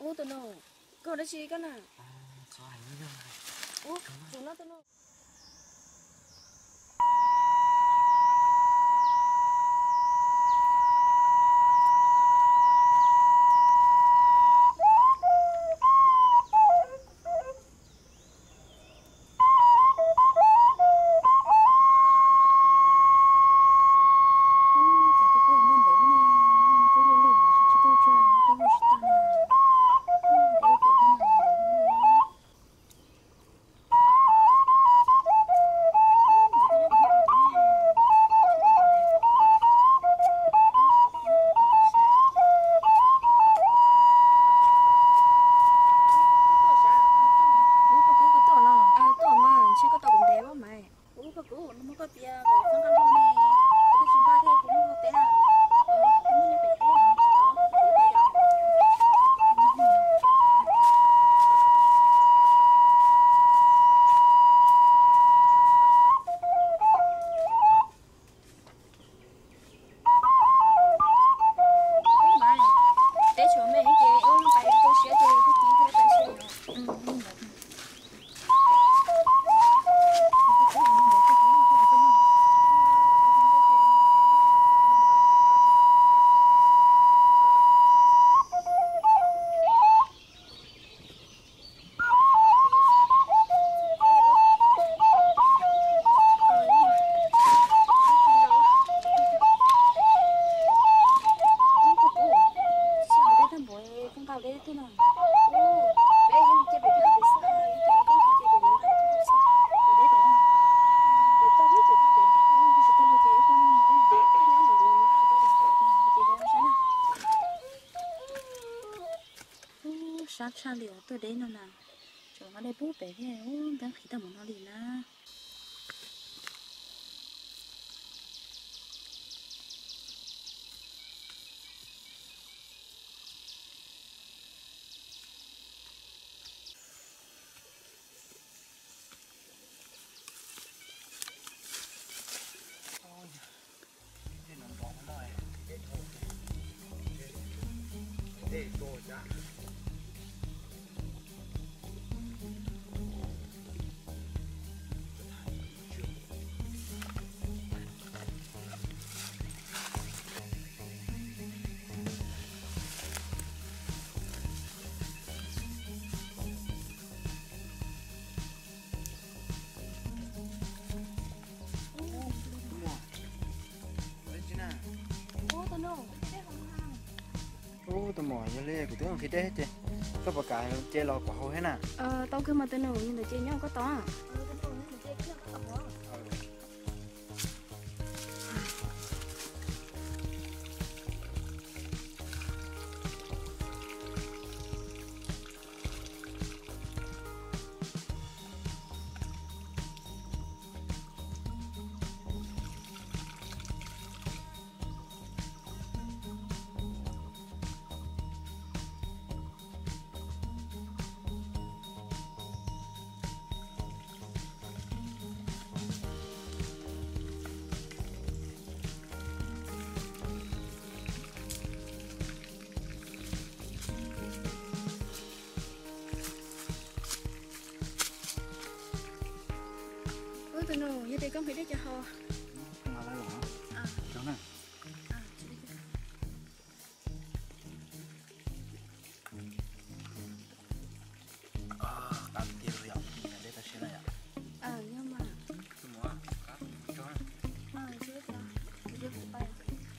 Ub, tus nus, koj ua dab tsi koj na? Ub, tus no tus nus. Ub, sab tshaj li os, tuaj deb no na. Tseem nqa dej pub pem thiab, ub, nteeb qhib tag mus no li na. Ub, tus muam, yog li kuv twb nqhis dej ces koj puas kam ce los kuv hau thiab na? Tau kawg mas tus nus, nws ntawd ces nyob koj tos. Ub, tus nus, yog tias koj nqhis dej ces hau. Qab tiag yom, dej tag siab na yom. Yog mas. Tus muam, qab tso.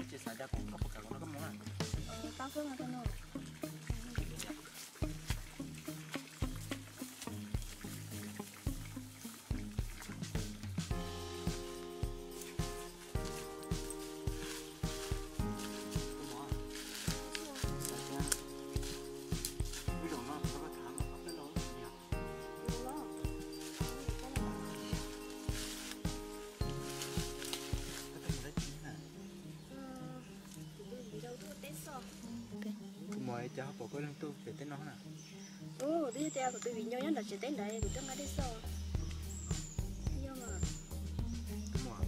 Ces xav dag kuv, koj puas kam kuv nrog koj mus na? Tau kawg mas tus nus. Kuv muam, cas ho pom koj leej twg pem teb no na? Ub, twb yog tias kuv tus viv ncaus nyob nram tsev teb ntawd, kuv tuaj nqa dej xwb. Yog mas. Kuv muam,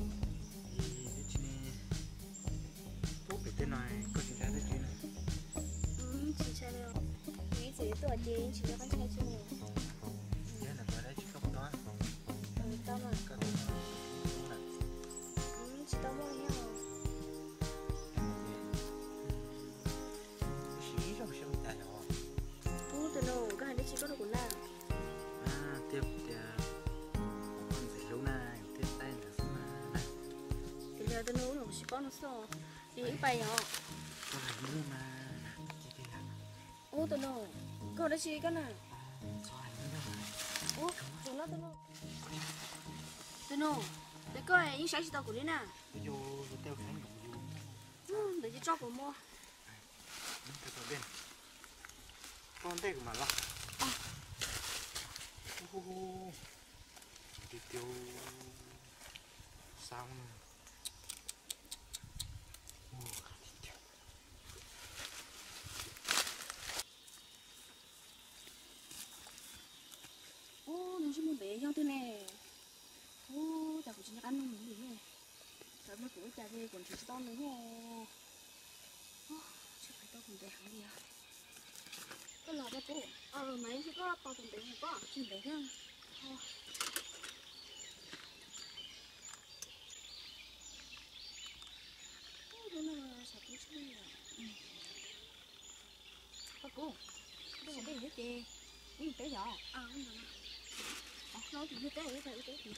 ib tsi ne, pub pem teb no koj tsis ntshai dab tsi na? Tsis ntshai li os. Ib txwm Ces tuaj ces tsis nco qab ntshai tsis. Yog ntawm koj dab tsi koj puas tau? Tau mas. Koj tau tau na? Tsis tau muaj li os. Tab sis ib zaug xyov cas yog. Ub, tus nus, koj hais dab tsi koj rau kuv na? Tias tias koj ntxim hlub na, yus thiaj taij ntawd xwb mas na. Ces li tus nus, kuv tsis paub no xwb. Ces wb pais yom. Koj hais hlub mas. Ub, tus nus, koj hais dab tsi koj na? Ub, tus nus, tus nus, ces koj yeej saib tsis tau kuv li na. Ntawd ces tso kuv mus. Koj ntej kuv mam los. Tiag tiag, xav. Ub, nws tsis mus ntev yog tiag ne. Ub, cas kuv tsis nco qab nug nws li ne. Xav nug kuv ua cas ces kuv nrhiav tsis tau nws thiab. Tsis pais tau kuv ntev heev li os. Koj los rau kuv. Mas ib ntsis koj tos kuv ntev heev pob, tsis ntev thiab. Ub, lub no xav pub tsheb. Koj kuv, koj mus dej yog ces wb mus teb yom. Los tus yog teb, wb teb tid.